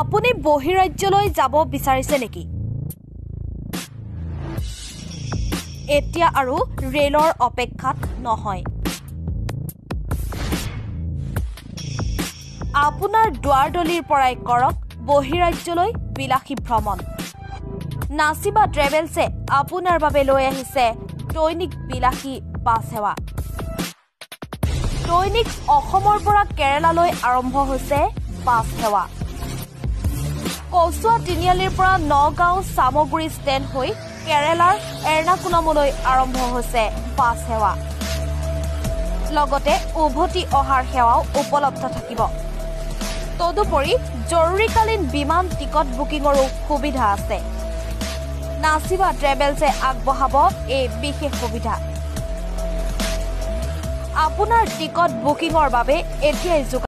আপুনি বহিৰাজ্যলৈ যাব বিচাৰিছে নেকি? এতিয়া আৰু ৰেলৰ অপেক্ষাত নহয়। আপোনাৰ দুৱাৰদলিৰ পৰাই কৰক বহিৰাজ্যলৈ বিলাসী ভ্ৰমণ। নাচিবা ট্ৰেভেলছে আপোনাৰ বাবে লৈ আহিছে দৈনিক বিলাসী বাছ সেৱা। দৈনিক অসমৰ পৰা কেৰালালৈ আৰম্ভ হৈছে বাছ সেৱা। কচুৱা তিনিআলিৰ পৰা নগাঁও চামগুৰি ষ্টেণ্ড হৈ কেৰালাৰ এৰ্নাকুলামলৈ আৰম্ভ হৈছে বাছ সেৱা। লগতে উভতি অহাৰ সেৱাও উপলব্ধ থাকিব। তদুপৰি জৰুৰীকালীন বিমান টিকট বুকিঙৰো সুবিধা আছে। নাচিবা ট্ৰেভেলছে আগবঢ়াব এই বিশেষ সুবিধা। আপোনাৰ টিকট বুকিঙৰ বাবে এতিয়াই যোগাযোগ